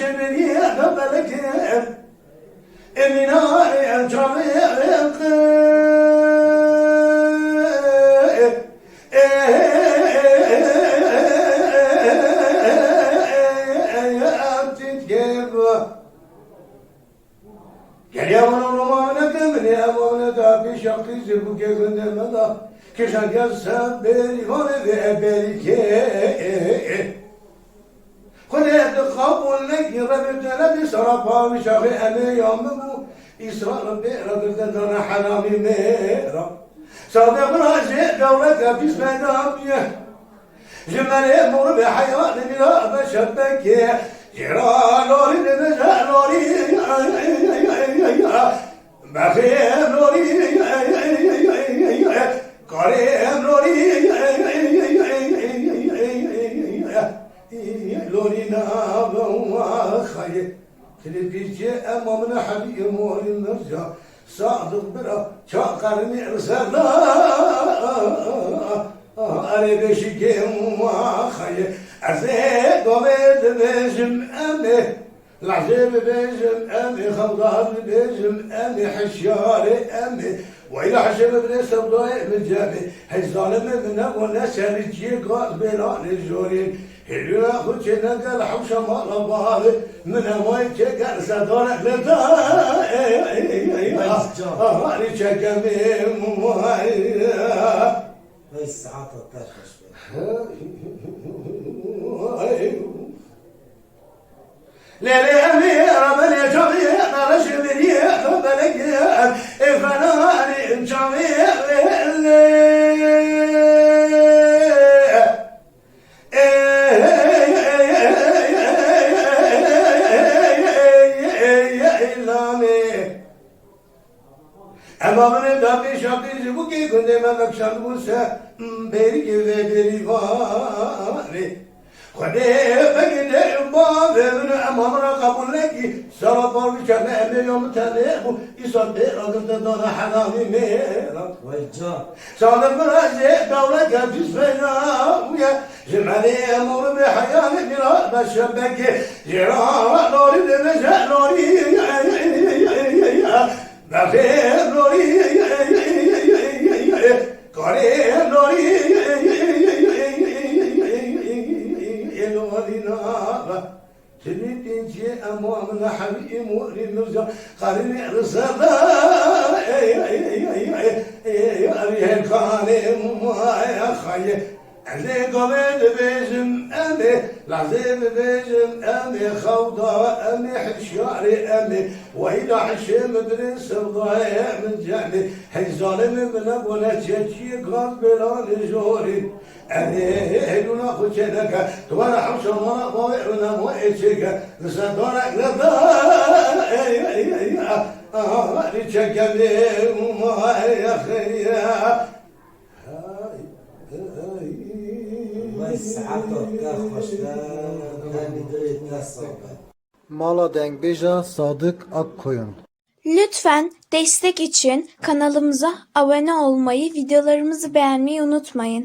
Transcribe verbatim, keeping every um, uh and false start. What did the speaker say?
Şeberî de belekê Emîna çavê Geriya wana romane ke min ê ev wana da pêşa qîzê bûkê gundê me da. Kişa gel ser berî vanê vê eberî kê. Xwedê di qabûl nekî rebê te nebî sara pavîşa xê emê ya min bû. Îsra Rebê re girtin dana heramî mêra. Sade bira jê dewlete pîs peyda bûye. Ji me lê mor be heyranê mîra be şebekê. Jêra lorî dibêje lorî. Bexê lorî. Karê lorî. Lorî nabe wa xayê. Tilî pîrçê ema min hebî morî mirca. Sadiq bira ça qerinî li ser da. Erê beşîkê wa xayê. Ez ê gavê dibêjim em ê. Lehzê bibêjim em ê, xewdar bibêjim em ê, hişyarê em ê. Weyla hişê bibirê sewdayê min cemê. Hey zalimê min nebû ne serî ciyê gaz bêlanê jorîn. Hêlûna xwe çêneke li hewşa mala bavê min emayê çêke li sedare li da. Ey, ey, ey, ey, Ay, ah, can. Ah, rîçeke min, ay. Hey, saeta te xweş be. Lê lê emî, ramelê çavî, naraşê birî, belekê, ê fenanî çavî, lê, lê. Ema min ê dapê şapê ji bûkê gundê me vekşandibûn se bêrîkê vê bêrîvanê. Xwedê vegî dê bavê min ema min re qebûl nekî. Sara parvî çeme emê ya min tenê bû. Îsal pê ragirtin dana heramî mêra. Vay can. Salim Biraje dewleke pîs fena bûye. Ji melê mor be heyanê mîra be şebekê. Jêra lorî dibêje lorî. Bexê lorî. Karê lorî. Lorî nabe. Tilî pîncê ema min hevî morî mirca. Xerînê li ser de. Ey, ey, ey, ey, ey, ey, ey, ey, ey, ey, kanê maya xayê. Ez ê gavê dibêjim em ê, lazê bibêjim em ê, xewda em ê, hişyarê em ê. Weyla hişê min birê sewdayê min cemê. Hey zalimê min nebûne çeçiyê gaz bêlanê jorî. Erê, hêlûna xwe çêneke, tu were hewşa mala bavê wina mo ê çêke, li ser darek li da, ey, ey, ey, ah, ah, rîçeke lê ma, ey, xeyre. Vay, saeta te xweş be, demî dilê te sax be. Mala dengbêja Sadık Akkoyun. Lütfen destek için kanalımıza abone olmayı, videolarımızı beğenmeyi unutmayın.